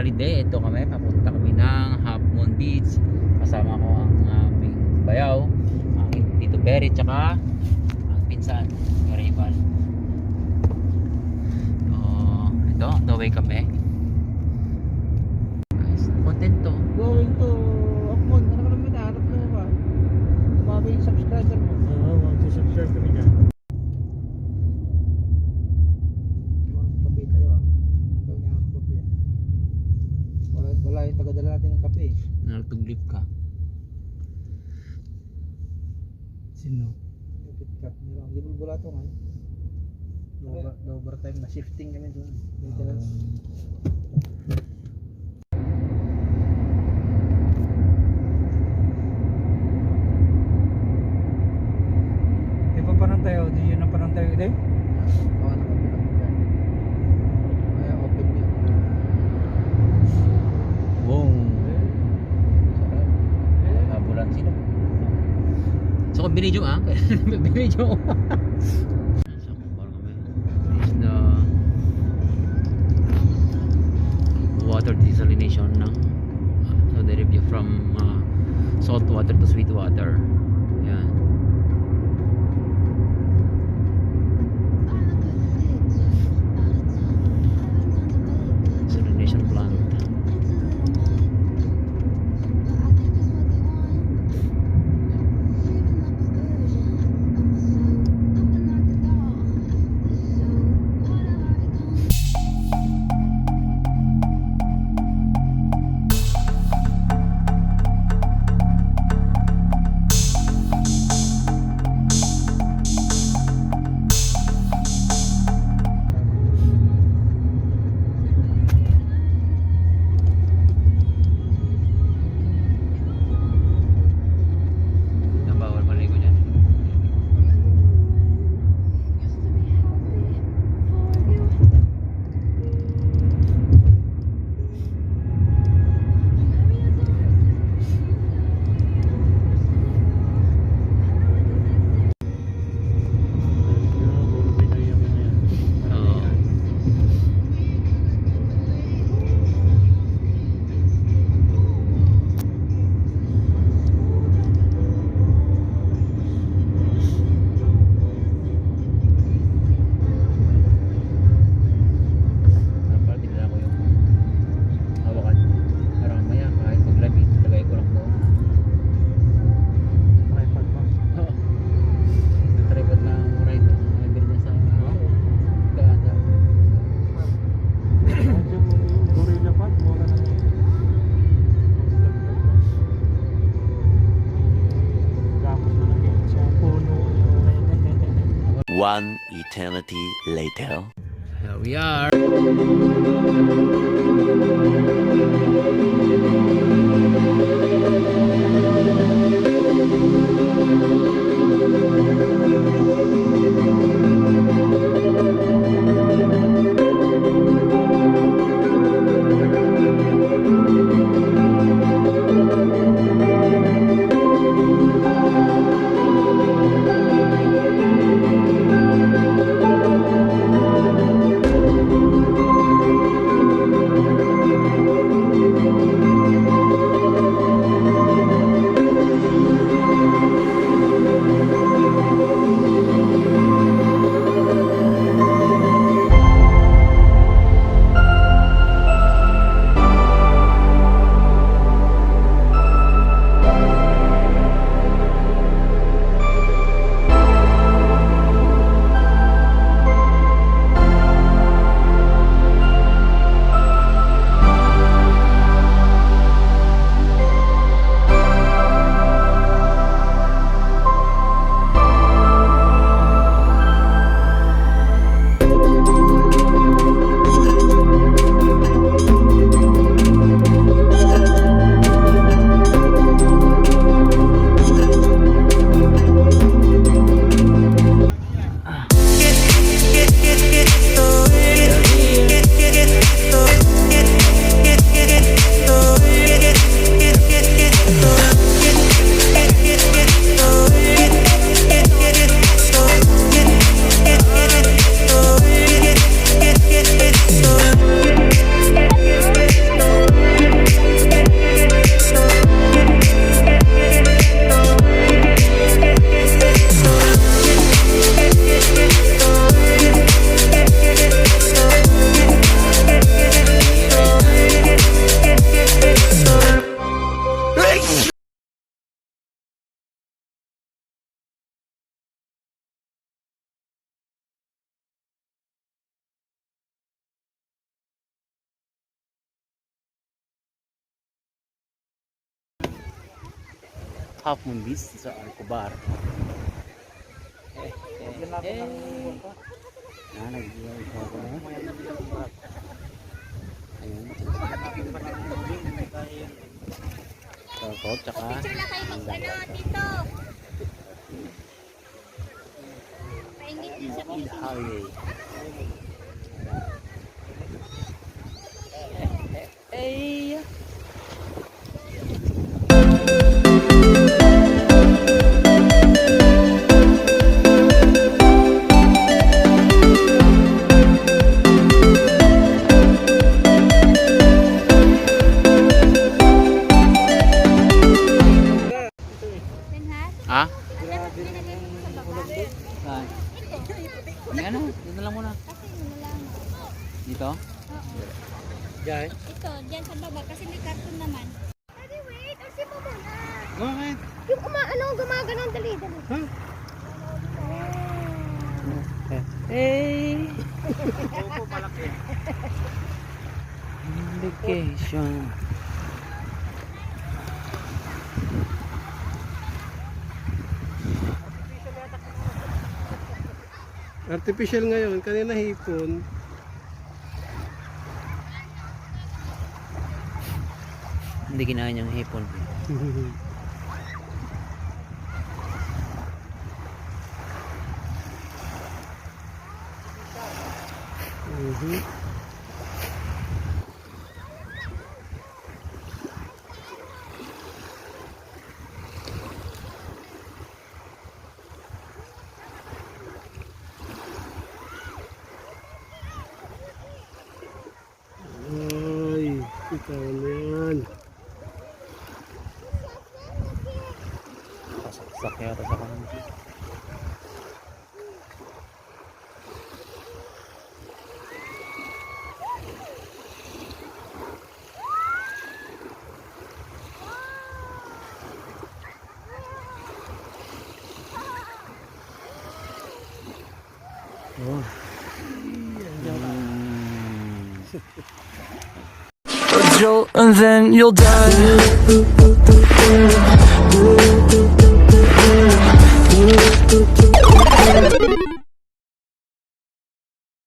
holiday. Ito kami, papunta kami ng Half Moon Beach. Kasama ko ang aming bayaw, ang Tito Perry, tsaka ang pinsan, yung rival. So, ito, on the way kami. Guys, contento. Going to Akmon. Ano ka naman nahanap mo ba? Kumami yung subscriber mo. Oo, mag-subscribe kami dyan. Kape tayo ah. Ikaw niya ako kape. Wala yung tagadala natin ng kape. Nagtuglip ka. Sino? Kapit ka. Hindi mo bula ito nga. Overtime na shifting kami doon. Maintenance. Di ba parang tayo? Di yun ang parang tayo din? Oo naman pinag-open. Kaya open yun. Boom. Sarap. Habulan sila. So kung binidyo ah, binidyo ko. Sa Khobar kami. This is the water desalination ng so they review from salt water to sweet water. Yan. Desalination plant. Bawal maligo dyan. Oo. Dapat dinala ko yung hawakan para mamaya kahit maglabit lagay ko lang doon. Tripod ba? Oo. Yung tripod na mura ito, nabili niya sa Gaanda. Yung gorilla pad, mura na yun. Gapos na lang yun sa puno. One eternity later. Here we are. Half Moon Beach sa Khobar. Nag-iwan ko na. Ayun. Takot, tsaka Picture lang kayo dito. Paingit din sa picture. highway. Hey. Then ha? Ha? Dapat nilagay mo sa baba. Saan? Ayan na, dito lang muna. Kasi mo lang. Dito? Oo. Diyan. Ito, dyan sa baba. Kasi may karton naman. Daddy, wait. Arsi mo muna. Bakit? Yung gumagano. Dali. Huh? Hey! Opo, malaki. Vacation. Artificial ngayon, kanina hipon. Hindi kinain yung hipon. Ay, ikaw na yan. Pasaksak yata sa kanan. Oh. A jolt and then you'll die.